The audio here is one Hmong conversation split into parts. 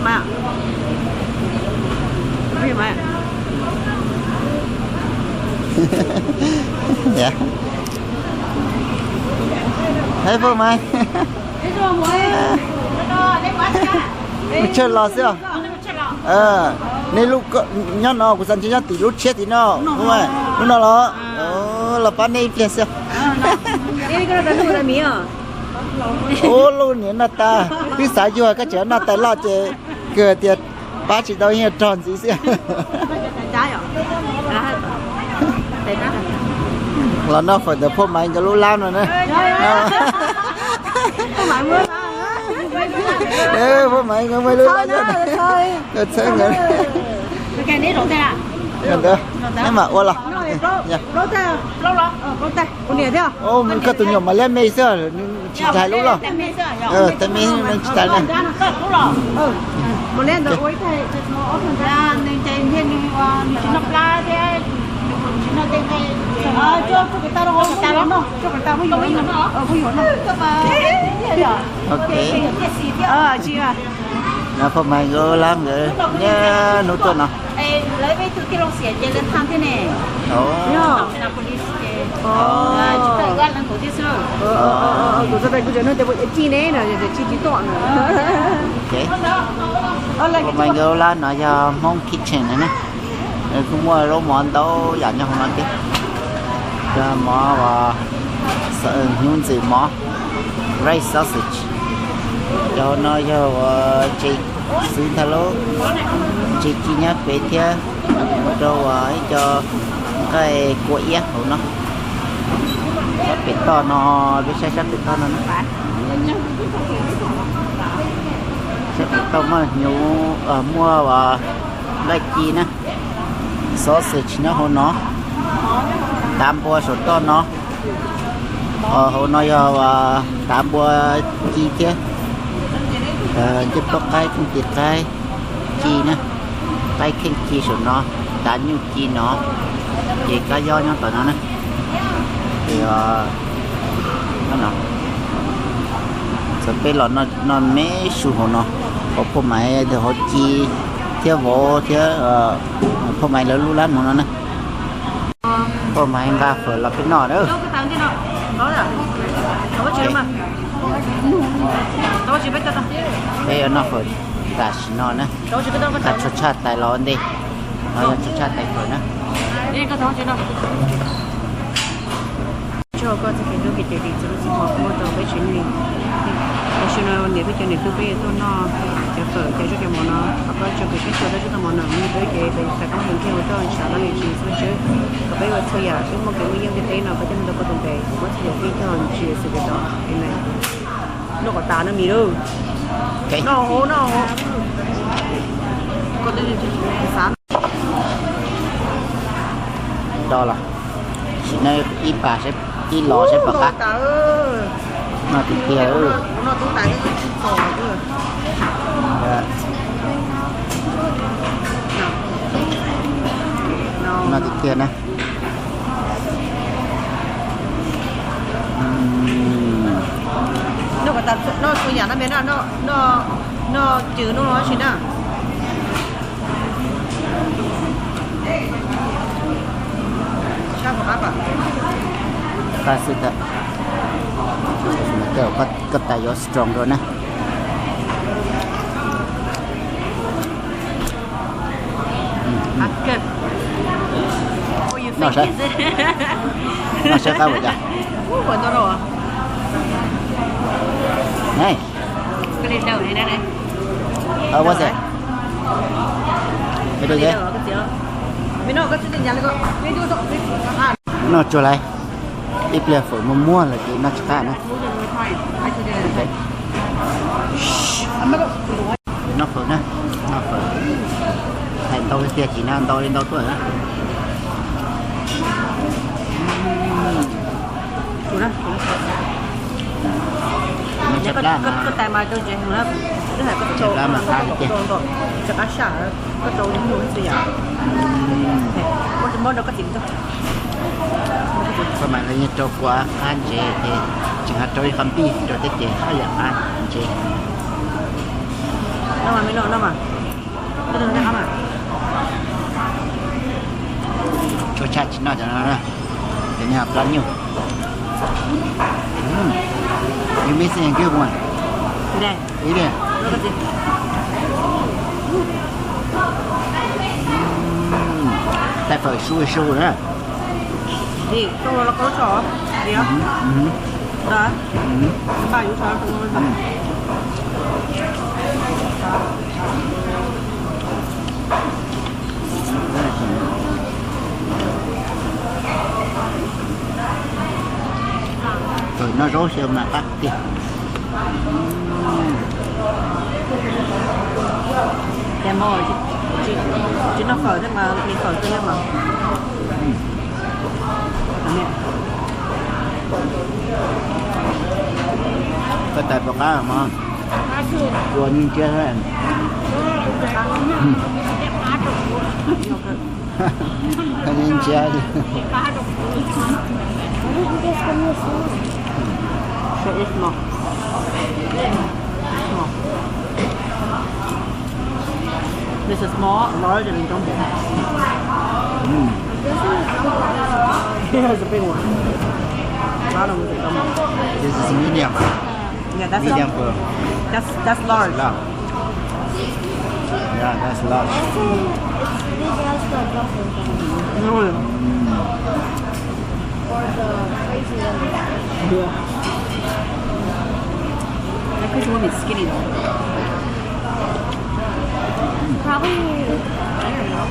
Mày à? Mày à? Dạ. Thấy phone mày. Mày chơi lò xíu. Ờ, nên lúc có- nyob no kuv xav ntshe nyob tim lub tshiab tim no, đúng không? Lub no los, ơ, los pab nej ib pliag xwb. Ua lub niag noj tas, twb xav yug koj tseem noj tais loj ces kawg tias pab tsis tau yeej rog ntxiv xwb. Los noj fawm ntawm Phoj Maiv nkawd lub lab no na. Phoj Maiv nkawd muaj lub lab na. Txhawb nkawd. Ntawd, neb mam ua los. Koj tus nyuam mas liab me xwb, tsis tais lub loj. Tais me tsis tais na. Ok. No Phoj Maiv nkawd lab nkawd nyob hnub tuaj no. Phoj Maiv nkawd lab no yog Hmoob Kitchen na. Kuj muaj zaub mov ntau yam nyob hauv no thiab. Cov mov uas hnyuv ntxwm mov, rice sausage. Cov no yog uas ntses xwb ntag lauj, ntses ci nyob pem thiab, mus rau uas ib co nqaij kua iab hauv no. Sab pem toj no, peb saib sab pem toj no na. Sab pem toj muaj hnyuv, muaj uas nqaij ci na, sausage nyob hauv no, tav npua saum toj no. Hauv no yog tav npua ci thiab, ncej puab qaib, kheej ci qaib ci na, qaib kheej ci saum no, tav nyuj ci no, ces kab yob nyob tom no na. Ces txawm peb los noj me su hauv no, hauv Phoj Maiv, hauv ci thiab vauv thiab Phoj Maiv lawv lub lab hauv no na. Phoj Maiv nqa fawm los peb noj na. Peb yuav noj fawm tam sim no na. Nqa tsho tshaj tais los ua ntej. No yog tsho tshaj tais fawm na. Tsaug koj txoj kev hlub kev cawm dim txhua lub txhua hmo koj muab rau peb tsev neeg. Tam sim no niam thiab cov niam tub peb yuav tuaj noj cov fawm cov zaub cov mov no, thov koj tso kev sab tshua rau txhua tug mov no, peb ces peb xav koob hmoov thiaj ua rau tshav laj lim tswv xwb, kom peb ua txhua yam peb muaj kev muaj yeej thiab teb no peb thiaj muaj tau koj tus npe, muab txhua yam peb coj Tswv Yexus Khetos. Amen. Noj kom tas no mis lauj. Noj hauv, noj hauv. Do los, sim no ib pas, ib los saib puas qab. No tiag tiag. No tiag tiag na. Noj txhua yam no me na, noj cws noj tab sis na. Qab xwb tas, koj tais yuav strong rau na. Noj saib, noj saib qab ua cas. Hey. What's that? Noj tsuag lawm, ib pliag fawm muag muag lawm ces noj tsis qab na. Noj fawm na, noj fawm. Hais ntau tiag tiag tsis na, ntau li ntau tuaj na. Noj tshaj plab mas, tshaj plab mas qab li tiag. Koj mas lawv yeej rau kua qab ntsev ces tseem ho rau ib qho npij rau thiab ces haj yam qab ntsev. Noj mas, me noj, noj mas. Noj mas. Tshuav tshaj tsis noj cov no na. Cov no plab nyuj. Mm. You missing a good one. Eat it. Eat it. Tais phawm su su na. Phawm noj zaub xyaw mas qab tiag. Ces mo, tsis noj phawm thiab mas, li phawm xwb thiab mas. Koj tais puas qab mog? Ua nyiaj ntsia. Nyiaj ntsia li. This is small, large, and jumbo. Mm. Here's a big one. Bottom is a jumbo. This is medium. Yeah, that's a, medium for, that's, that's large. Large. Yeah, that's large. It's, it's big as the jumbo. Mm. Or the crazy one. Yeah. That crazy one is skinny though. Probably, I don't know.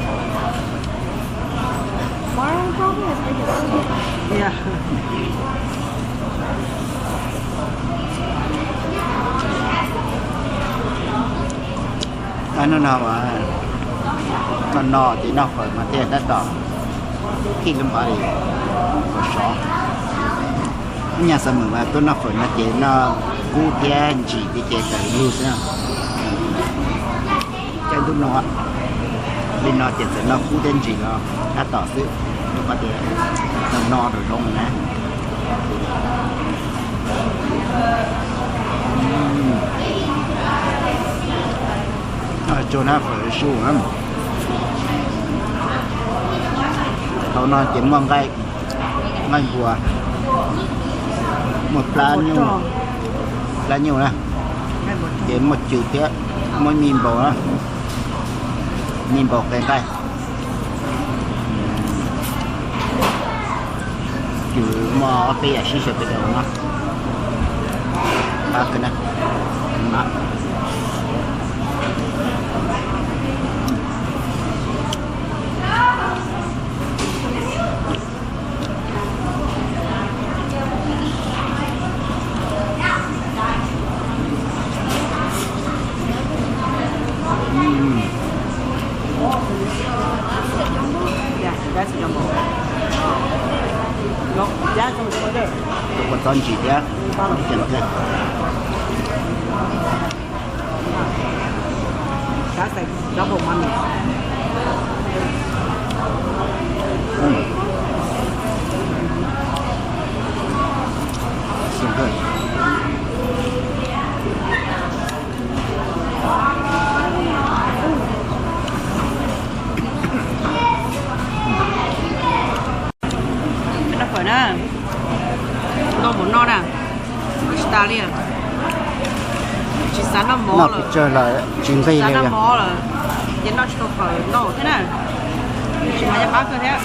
Tomorrow probably has bigger. Yeah. Hnub no mas, no no ces noj fawm mas thiaj tab tom keep the body sov. Ib nyuag xav mus mas tuaj noj fawm no ces noj kub thiab ntsim li ces tawm lug xwb. Caij ntuj no li no ces txawm noj kub thiab ntsim los tab tom xwb, rau qhov tias no no rau zoo na. Tsuag na, fawm su. Thaum no ces muaj nqaij, nqaij npua, muaj plab nyuj, plab nyuj na, ces muaj cws thiab, muaj mi npaus na, mi npaus qe nqaij. Cws muaj ob peb yam sib xyaw pem daus no. Qab kawg na. Ua txob ntsim thiab. Noj fawm na, noj mus noj na, tsis tas li, tsis xav noj mov lawm, tsis xav noj mov lawm, ces noj tsis tau fawm ntau thiab na, tsis mas yog qab kawg thiab.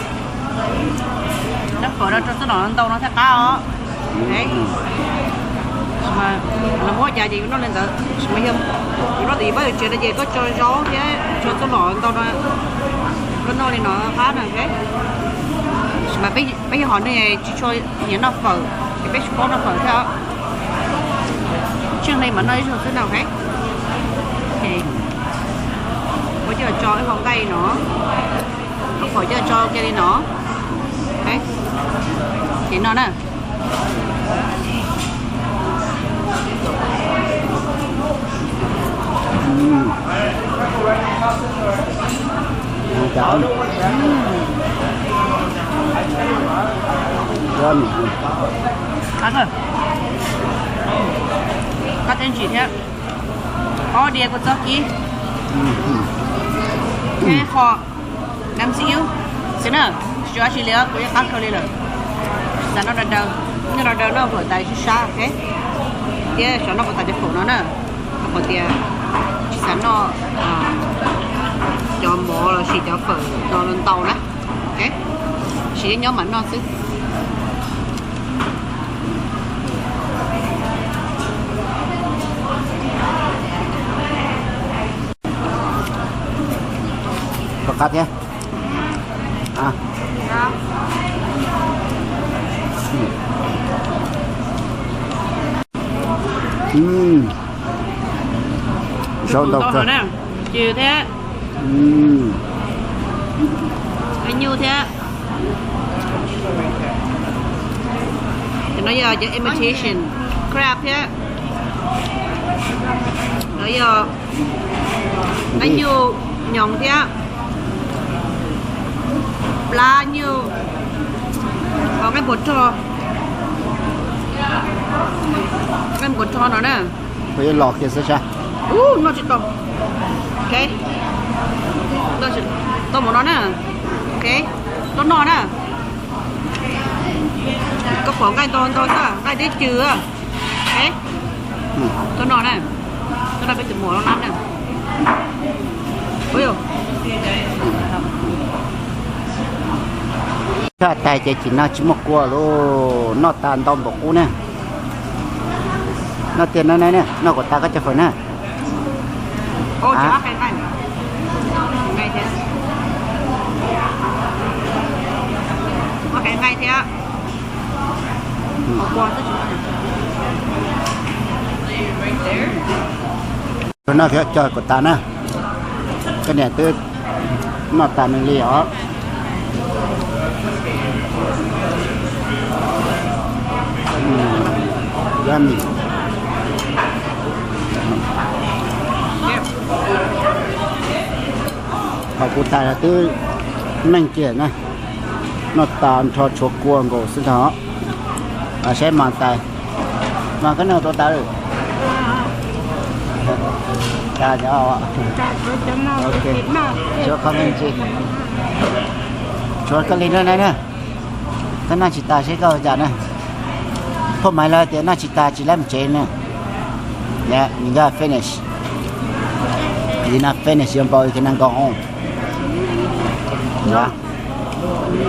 Noj fawm no rau txoj nom ntau no thiaj qab os. Los muab cas ces yus noj li ntawd, tab sis mas yog yus noj tim pab yus tsev no ces koj tso zaub thiab tso txoj nom ntau no, koj noj li no qab na. Tab sis mas peb yog hom neeg tsis tshua nyiam noj fawm, ces peb tsis paub noj fawm thiab. Tsheej hle mas noj ib zaug xwb na. Ua coj tso ib qho nqaij no, ib qho coj tso kiag li no, ces no na. Qab, qab thiab ntsim thiab. Ob diav kua txob kib, qho nam xib ib xwb na, tsis ua dab tsi li, kuv yeej qab kawg li lawm. Tsis xav noj daw daw, noj daw daw noj fawm tais sib sab, ok, thiab xyov noj puas tas cov fawm no na, rau qhov tias tsis xav noj cov mov los sis cov fawm no ntau na, ok, sis nyob mam noj xwb. Rov qab thiab. Zaub ntau kawg. Ci thiab, nyuj thiab. Cov no yog cov imitation crab thiab. No yog nyuj nyoos thiab, plab nyuj, nqaij npuas rog, nqaij npuas rog no na. Los kiag xwb sas. Noj tsis tau. Ok, tau mus no na. Ok, tuaj noj na. Koj pom nqaij ntau ntau xwb, nqaij dib cw. Ok, tuaj noj na. Tuaj noj peb tus muam loj lab na. Tshaj tag ces tsis noj tsis muaj kua lauj, noj tas ntau npaum qub na. Noj tiag na, noj kom tas koj cov fawm na. Noj thiab coj kom tas na. Koj niam twb noj tas nws li os. Yummy. Thaum kuv tas twb meej kiag na. Noj tas nrho tshuav kua nkaus xwb ntag. Saib mas tas, mas koj noj tau tas. Tshuav koj li no na, koj noj tsis tas seb koj ua cas na. Phauj Maiv lawv tias noj tsis tas tsis laib mus tsev na. Yeah, you gotta finish. If you not finish, your body cannot go home. No.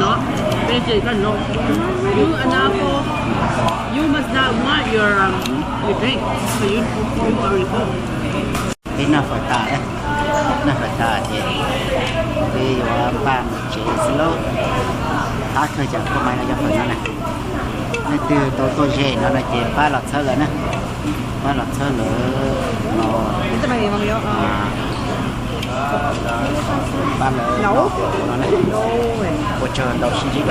No. Finish it, no. You are not full. You must not want your, um, your drink. So you, you already full. Peb noj fawm tas, noj fawm tas ces peb yuav npaj mus tsev xwb lauj. Qab kawg cov phauj Maiv no cov fawm no na. Leej twg tau tuaj ze no no ces pab los txhawb lawv na. Pab los txhawb lawv los, pab lawv no na. Ua tsaug ntau sib ntsib.